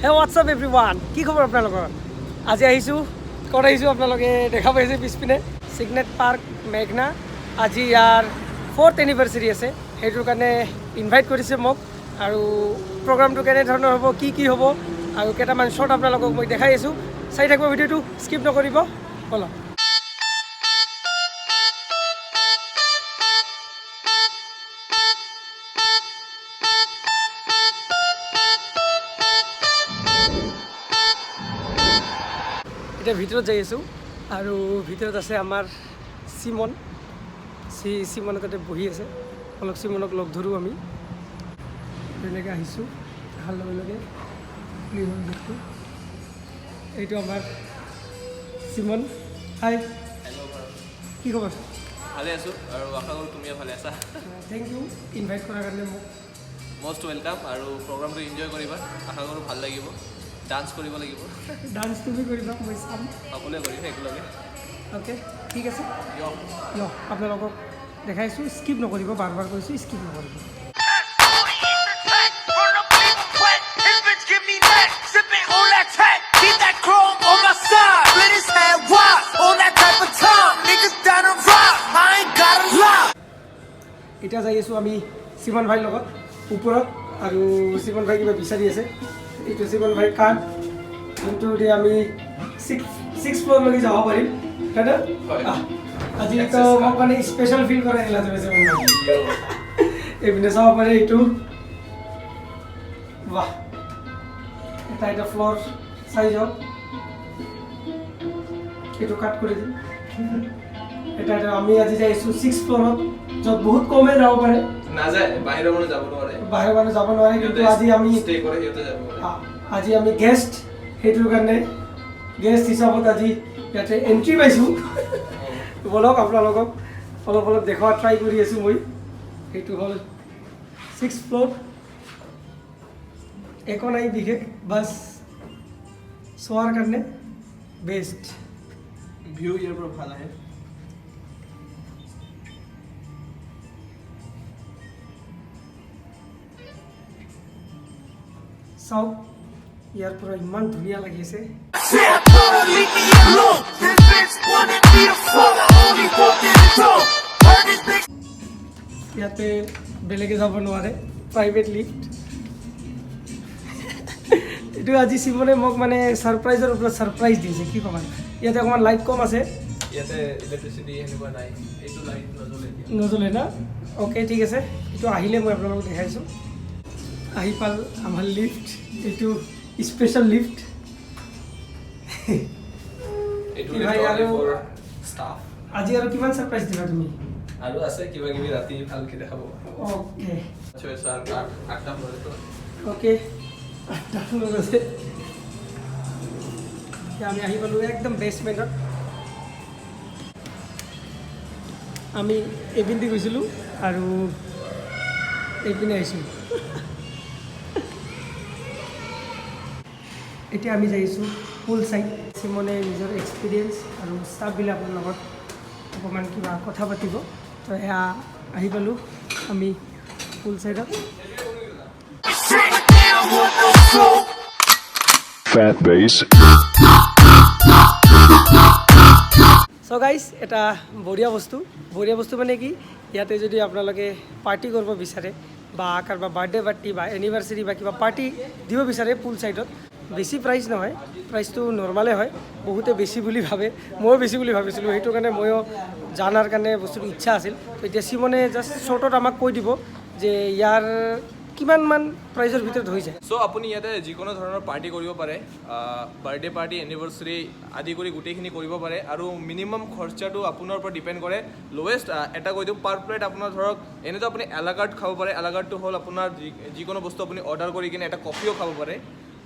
হে WhatsApp every one, কি খবৰ আপোনালোকৰ? আজি আহিছোঁ, ক'ত আহিছোঁ আপোনালোকে দেখা পাইছে পিছপিনে চিগনেট পাৰ্ক মেঘনা। আজি ইয়াৰ ফ'ৰ্থ এনিভাৰ্চাৰী আছে, সেইটোৰ কাৰণে ইনভাইট কৰিছে মোক। আৰু প্ৰগ্ৰামটো কেনেধৰণৰ হ'ব, কি কি হ'ব আৰু কেইটামান শ্বৰ্ট আপোনালোকক মই দেখাই আছোঁ। চাই থাকিব ভিডিঅ'টো, স্কিপ নকৰিব। ব'লক। এতিয়া ভিতৰত যাই আছোঁ আৰু ভিতৰত আছে আমাৰ চিমন। চিমনে তাতে বহি আছে। অলপ চিমনক লগ ধৰোঁ আমি। তেনেকৈ আহিছোঁ, অহাৰ লগে লগে খুলি হ'ল গেটটো। এইটো আমাৰ চিমন। হাই। হেল্ল' ভাৰত। কি খবৰ? ভালে আছোঁ আৰু আশা কৰোঁ তুমিও ভালে আছা। Thank U invite কৰাৰ কাৰণে মোক। Most welcome. আৰু প্ৰগ্ৰামটো এনজয় কৰিবা, আশা কৰোঁ ভাল লাগিব। ডান্স কৰিব লাগিব। ডান্স তুমি কৰিবা, মই চাম। সকলোৱে কৰিম একেলগে। অ'কে, ঠিক আছে। দিয়ক। দিয়ক, আপোনালোকক দেখাইছোঁ। স্কিপ নকৰিব, বাৰ বাৰ কৈছোঁ, স্কিপ নকৰিব। Burn up, leave 'em wet. His bitch give me neck, sipping on that tech. Keep that chrome on my side. Split his head wide on that type of time. Niggas down to rock. I ain't gotta lie. এতিয়া যাই আছোঁ আমি Simon ভাইৰ লগত ওপৰত আৰু Simon ভাই কিবা বিচাৰি আছে। এইটো চিমন ভাইৰ কাৰ্ড, যোনটো দি আমি ছিক্স ফ্ল'ৰলৈকে যাব পাৰিম, হয় না? হয়। আহ, আজি তো মোক মানে স্পেচিয়েল ফিল কৰাই দিলা তুমি চিমন ভাই। এইপিনে চাব পাৰে এইটো। বাহ, এটা এটা ফ্ল'ৰ চাই যাওক। এইটো কাট কৰি দিম। এটা এটা আমি আজি যাই আছোঁ ছিক্স ফ্ল'ৰত, য'ত বহুত কমে যাব পাৰে। নাযায়, বাহিৰৰ মানুহ যাব নোৱাৰে। বাহিৰৰ মানুহ যাব নোৱাৰে, কিন্তু আজি আমি ষ্টে কৰে, সিহঁতে যাব পাৰে। আজি আমি গেষ্ট, সেইটোৰ কাৰণে গেষ্ট হিচাপত আজি ইয়াতে এণ্ট্ৰি পাইছোঁ। ব'লক, আপোনালোকক অলপ অলপ দেখুওৱা ট্ৰাই কৰি আছোঁ মই। সেইটো হ'ল ছিক্স ফ্ল'ৰ। একো নাই বিশেষ, বাছ চোৱাৰ কাৰণে বেষ্ট। ভিউ ইয়াৰ পৰা ভাল আহে। চাওক, ইয়াৰ পৰা ইমান ধুনীয়া লাগিছে। Shit, I told her leave me alone. This bitch wanted me to fuck. I only walked in the door. Heard this bitch ইয়াতে বেলেগে যাব নোৱাৰে, প্ৰাইভেট লিফ্ট এইটো। আজি চিমনে মোক মানে ছাৰপ্ৰাইজৰ ওপৰত ছাৰপ্ৰাইজ দিছে, কি ক'ম আৰু। ইয়াতে অকণমান লাইট কম আছে। ইয়াতে ইলেক্ট্ৰিচিটি সেনেকুৱা নাই, এইটো লাইট নজ্বলে এতিয়া। নজ্বলে না? অ'কে, ঠিক আছে। এইটো আহিলে মই আপোনালোকক দেখাইছোঁ। আহি পাল আমাৰ লিফ্ট, এইটো স্পেচিয়েল লিফ্ট। এইটো কি ভাই, ষ্টাফ। আজি আৰু কিমান ছাৰপ্ৰাইজ দিবা তুমি? আৰু আছে কিবা কিবি, ৰাতি ভালকে দেখাব। অ'কে। 6, 7, 8, আঠটা ফ্ল'ৰ। অ'কে, 8টা ফ্ল'ৰ আছে। এতিয়া আমি আহি পালোঁ একদম বেচমেণ্টত। আমি এইপিনে গৈছিলোঁ আৰু এইপিনে আহিছোঁ। এতিয়া আমি যাই আছোঁ পুল চাইড। চিমনে নিজৰ এক্সপিৰিয়েঞ্চ আৰু ষ্টাফবিলাকৰ লগত অকণমান কিবা কথা পাতিব। তো এয়া আহি পালোঁ আমি পুল চাইডত। shit. They don't want no smoke. Fat bass. So' guys, এটা বঢ়িয়া বস্তু। বঢ়িয়া বস্তু মানে কি, ইয়াতে যদি আপোনালোকে পাৰ্টি কৰিব বিচাৰে বা কাৰোবাৰ বাৰ্থডে পাৰ্টি বা এনিভাৰ্চাৰী বা কিবা পাৰ্টি দিব বিচাৰে পুল চাইডত, বেছি প্ৰাইচ নহয়, প্ৰাইচটো নৰ্মালে হয়। বহুতে বেছি বুলি ভাবে, ময়ো বেছি বুলি ভাবিছিলোঁ। সেইটো কাৰণে ময়ো জানাৰ কাৰণে বস্তুটো ইচ্ছা আছিল। তো এতিয়া চিমনে জাষ্ট শ্বৰ্টত আমাক কৈ দিব যে ইয়াৰ কিমানমান প্ৰাইজৰ ভিতৰত হৈ যায়। চ' আপুনি ইয়াতে যিকোনো ধৰণৰ পাৰ্টি কৰিব পাৰে, বাৰ্থডে পাৰ্টি, এনিভাৰ্চাৰী আদি কৰি গোটেইখিনি কৰিব পাৰে। আৰু মিনিমাম খৰচাটো আপোনাৰ ওপৰত ডিপেণ্ড কৰে। লৱেষ্ট এটা কৈ দিওঁ, পাৰ প্লেট আপোনাৰ ধৰক, এনেতো আপুনি এলাকাৰ্ট খাব পাৰে। এলাকাৰ্টটো হ'ল আপোনাৰ যিকোনো বস্তু আপুনি অৰ্ডাৰ কৰি কিনে এটা কফিও খাব পাৰে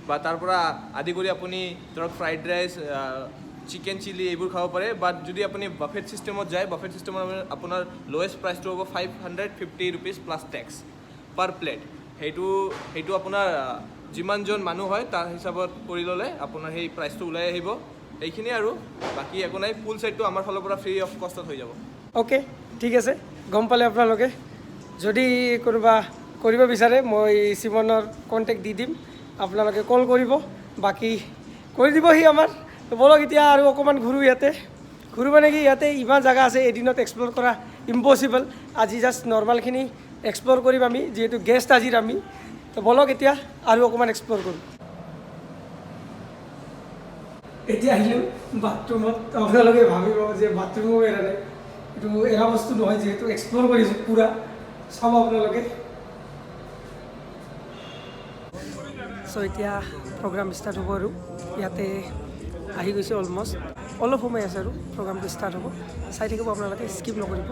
বা তাৰ পৰা আদি কৰি আপুনি ধৰক ফ্ৰাইড ৰাইচ, চিকেন চিলি এইবোৰ খাব পাৰে। বাট যদি আপুনি বাফেট ছিষ্টেমত যায়, বাফেট ছিষ্টেমত আপোনাৰ লৱেষ্ট প্ৰাইচটো হ'ব ₹550 plus tax per plate. সেইটো আপোনাৰ যিমানজন মানুহ হয় তাৰ হিচাপত কৰি ল'লে আপোনাৰ সেই প্ৰাইচটো ওলাই আহিব। এইখিনিয়ে আৰু বাকী একো নাই। পুল চাইডটো আমাৰ ফালৰ পৰা ফ্ৰী অফ কষ্টত হৈ যাব। অ'কে, ঠিক আছে, গম পালে আপোনালোকে। যদি কোনোবা কৰিব বিচাৰে, মই চিমনৰ কণ্টেক্ট দি দিম। আপোনালোকে কল কৰিব, বাকী কৰি দিবহি আমাৰ। তো ব'লক, এতিয়া আৰু অকণমান ঘূৰোঁ ইয়াতে। ঘূৰোঁ মানে কি, ইয়াতে ইমান জেগা আছে, এদিনত এক্সপ্ল'ৰ কৰা ইম্পচিবল। আজি জাষ্ট নৰ্মেলখিনি এক্সপ্ল'ৰ কৰিম আমি, যিহেতু গেষ্ট আজিৰ আমি। তো ব'লক, এতিয়া আৰু অকণমান এক্সপ্ল'ৰ কৰোঁ। এতিয়া আহিলোঁ বাথৰুমত। আপোনালোকে ভাবিব যে বাথৰুমো এৰা নাই। এইটো এৰা বস্তু নহয়, যিহেতু এক্সপ্ল'ৰ কৰিছোঁ পূৰা। চাব আপোনালোকে। চ' এতিয়া প্ৰগ্ৰাম ষ্টাৰ্ট হ'ব আৰু ইয়াতে আহি গৈছে অলমষ্ট। অলপ সময় আছে আৰু প্ৰগ্ৰামটো ষ্টাৰ্ট হ'ব। চাই থাকিব আপোনালোকে, স্কিপ নকৰিব।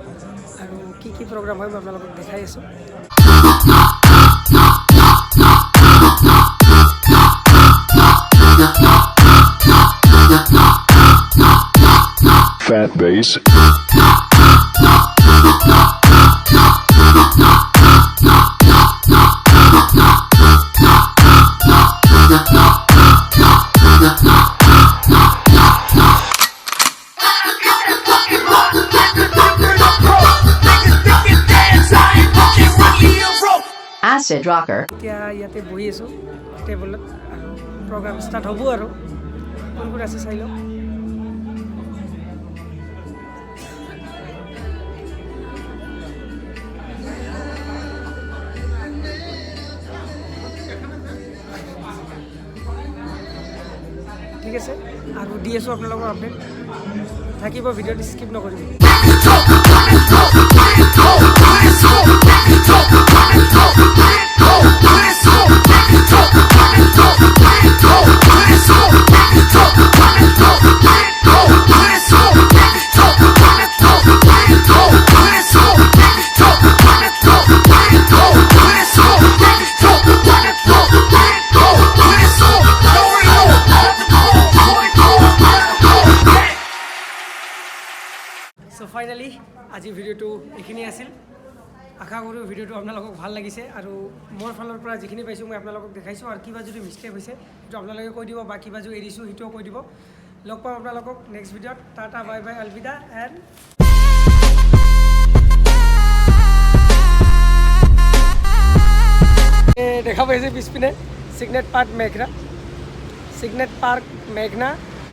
আৰু কি কি প্ৰগ্ৰাম হয়, মই আপোনালোকক দেখাই আছোঁ। Fat bass. Niggas thinking dance, I ain't fucking really a rope. Acid Rocker. এতিয়া ইয়াতে বহি আছোঁ টেবুলত আৰু প্ৰগ্ৰাম ষ্টাৰ্ট হ'ব। আৰু কোন কোন আছে চাই লওক। ঠিক আছে, আৰু দি আছোঁ আপোনালোকৰ আপডেট। থাকিব ভিডিঅ'টো, স্কিপ নকৰিব। Talk, talk, talk, talk, talk, talk, talk, talk, talk, talk, talk, talk, talk, talk, talk. চ' ফাইনেলি আজি ভিডিঅ'টো এইখিনিয়ে আছিল। আশা কৰোঁ ভিডিঅ'টো আপোনালোকক ভাল লাগিছে আৰু মোৰ ফালৰ পৰা যিখিনি পাইছোঁ, মই আপোনালোকক দেখাইছোঁ। আৰু কিবা যদি মিষ্টেক হৈছে, সেইটো আপোনালোকে কৈ দিব বা কিবা যদি এৰিছোঁ, সেইটোও কৈ দিব। লগ পাম আপোনালোকক নেক্সট ভিডিঅ'ত। Tata, bye bye, Alvida and দেখা পাইছে পিছপিনে চিগনেট পাৰ্ক মেঘনা, চিগনেট পাৰ্ক মেঘনা।